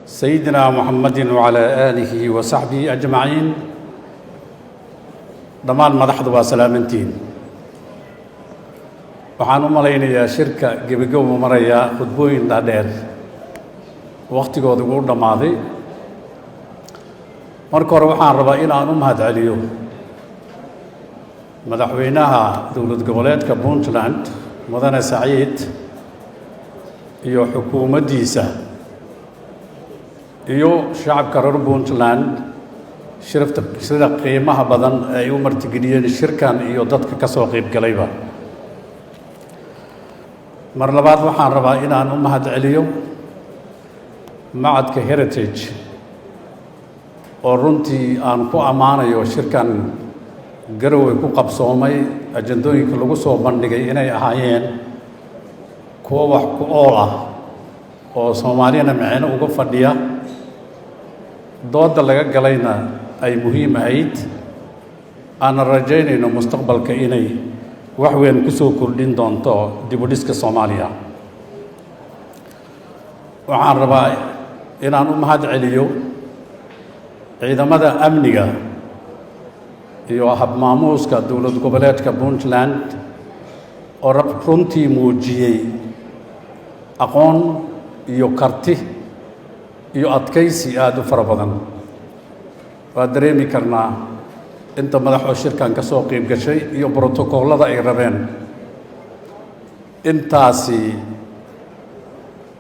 سيدنا محمد وعلى آله وصحبه أجمعين. Dhammaan madaxdu waa salaamantiin. Waxaan u malaynayaa shirka gebagabo marayaa, khudbooyin dhaadheer wakhtigooda ugu dhammaaday. Marka hore waxaan rabaa inaan u mahad celiyo madaxweynaha dowlad goboleedka Puntland, Mudane Saciid, iyo xukuumaddiisa iyo shacabka reer Puntland shirafta sida qiimaha badan ay u martigeliyeen shirkan iyo dadka ka soo qayb galayba. Mar labaad waxaan rabaa inaan u mahad celiyo Machadka Heritage, oo runtii aan ku ammaanayo shirkan Garowe ku qabsoomay ajandooyinka lagu soo bandhigay inay ahaayeen kuwo wax ku ool ah oo Soomaaliyana micno uga fadhiya, doodda laga galayna ay muhiim ahayd, aanan rajaynayno mustaqbalka inay wax weyn ku soo kordhin doonto dib u dhiska Soomaaliya. Waxaan rabaa inaan u mahad celiyo ciidamada amniga iyo habmaamuuska dowlad goboleedka Puntland, oo runtii muujiyey aqoon iyo karti iyo adkaysi aada u fara badan. Waa dareemi karnaa inta madaxoo shirkan ka soo qayb gashay iyo brotokollada ay rabeen. Intaasi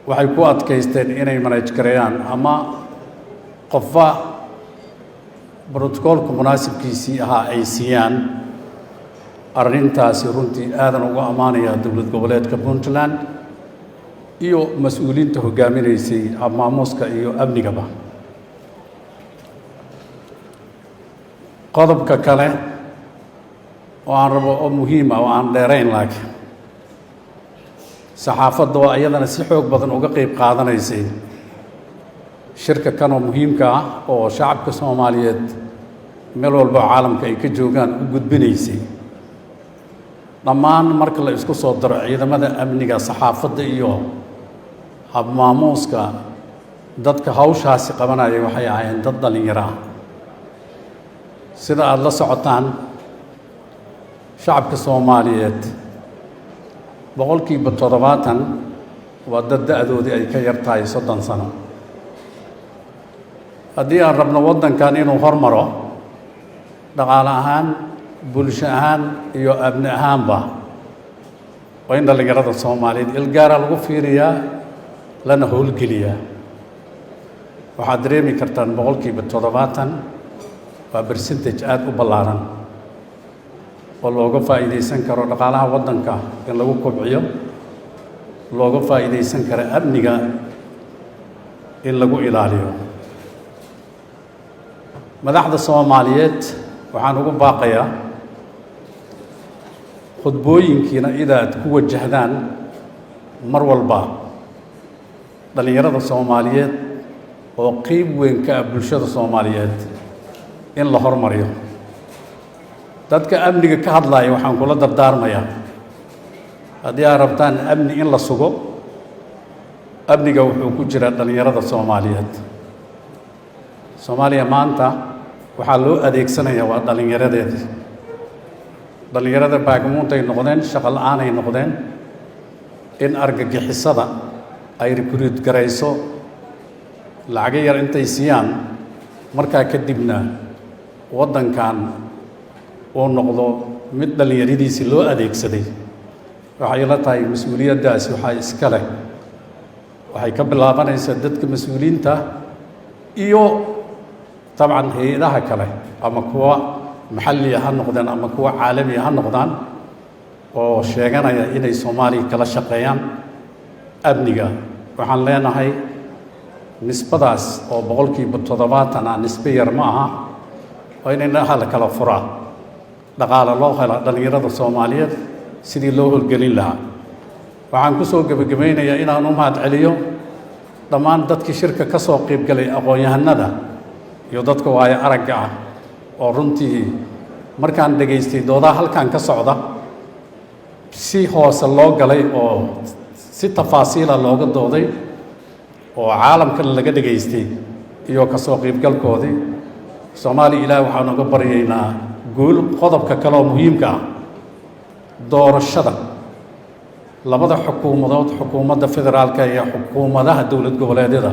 waxay ku adkaysteen inay manage gareeyaan ama qofba brotokoolka munaasibkiisii ahaa ay siiyaan. Arrintaasi runtii aadan ugu ammaanayaa dowlad goboleedka Puntland iyo mas-uuliyiinta hoggaaminaysay habmaamuuska iyo amnigaba. Qodobka kale oo aan rabo oo muhiim ah oo aan dheerayn, laakiin saxaafadda oo iyadana si xoog badan uga qeyb qaadanaysay shirka kanoo muhiimka ah oo shacabka Soomaaliyeed meel walba oo caalamka ay ka joogaan u gudbinaysay. Dhammaan marka la isku soo daro ciidamada amniga, saxaafadda iyo habmaamuuska, dadka hawshaasi qabanaya waxay ahaayeen dad dhallinyaro ah. Sida aada la socotaan, shacabka Soomaaliyeed 70% waa dad da-doodii ay ka yar tahay 30 sano. Haddii aan rabno waddankan inuu hormaro dhaqaale ahaan, bulsho ahaan iyo amni ahaanba, waa in dhallinyarada Soomaaliyeed ilgaara lagu fiiriyaa lana howlgeliyaa. Waxaad dareemi kartaan 70% waa percentage aada u ballaaran oo looga faa'iidaysan karo dhaqaalaha waddanka in lagu kobciyo, looga faa'iidaysan karo amniga in lagu ilaaliyo. Madaxda Soomaaliyeed waxaan ugu baaqayaa khudbooyinkiina inaad ku wajahdaan mar walba dhallinyarada Soomaaliyeed oo qeyb weyn ka ah bulshada Soomaaliyeed in la hormariyo. Dadka amniga ka hadlaya waxaan kula dardaarmayaa, haddii aad rabtaan amni in la sugo, amniga wuxuu ku jiraa dhallinyarada Soomaaliyeed. Soomaaliya maanta waxaa loo adeegsanayaa waa dhallinyaradeedii. Dhallinyarada baagmuuntay noqdeen, shaqo la-aanay noqdeen, in argagixisada ay recruit garayso, lacago yar intay siiyaan, markaa kadibna waddankan uu noqdo mid dhallinyaradiisii loo adeegsaday. Waxay la tahay mas-uuliyaddaasi waxaa iska leh, waxay ka bilaabanaysaa dadka mas-uuliyiinta iyo dabcan hay-adaha kale, ama kuwa maxalliya ha noqdeen ama kuwa caalamiya ha noqdaan, oo sheeganaya inay Soomaaliya kala shaqeeyaan amniga. Waxaan leenahay nisbadaas oo 70% ah nisbe yar ma aha. Waa in indhaha la kala furaa, dhaqaale loo hela dhallinyarada Soomaaliyeed sidii loo howlgelin lahaa. Waxaan ku soo gebagabaynayaa inaan u mahad celiyo dhammaan dadkii shirka ka soo qaybgalay, aqoon-yahanada iyo dadka waayo aragga ah, oo runtii markaan dhegaystay doodaha halkan ka socda si hoose loo galay oo si tafaasiila looga dooday. Oo caalamkan laga dhegaystay iyo ka soo qaybgalkoodii. Soomaaliya Ilaah waxaan uga baryaynaa guul. Qodobka kale oo muhiimka ah, doorashada labada xukuumadood, xukuumadda federaalka iyo xukuumadaha dowlad goboleedyada,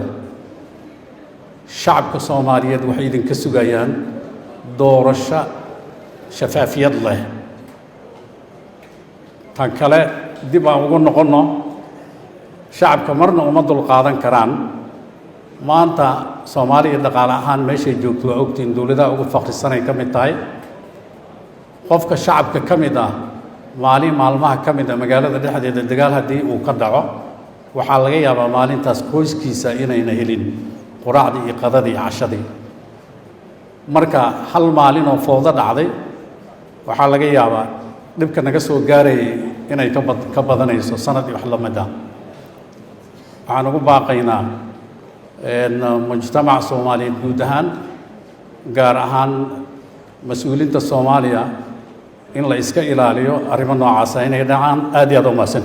shacabka Soomaaliyeed waxay idinka sugayaan doorasho shafaafiyad leh. Tan kale dib aan ugu noqonno, shacabka marna uma dulqaadan karaan. Maanta Soomaaliya dhaqaale ahaan meeshay joogto waa ogtiin, dowladaha ugu faqrisanay ka mid tahay. Qofka shacabka ka mid ah, maalin maalmaha ka mid ah magaalada dhexdeeda dagaal haddii uu ka dhaco, waxaa laga yaabaa maalintaas qoyskiisa inayna helin quraacdii iyo qadadii iyo cashadii. Marka hal maalin oo fowdo dhacday waxaa laga yaabaa dhibka naga soo gaarayay inay ka badanayso sanad iyo wax la mid ah. Waxaan ugu baaqaynaa mujtamaca Soomaaliyeed guud ahaan, gaar ahaan mas-uuliinta Soomaaliya, in la iska ilaaliyo arrimo noocaasa inay dhacaan. Aad iyo aad u mahadsan.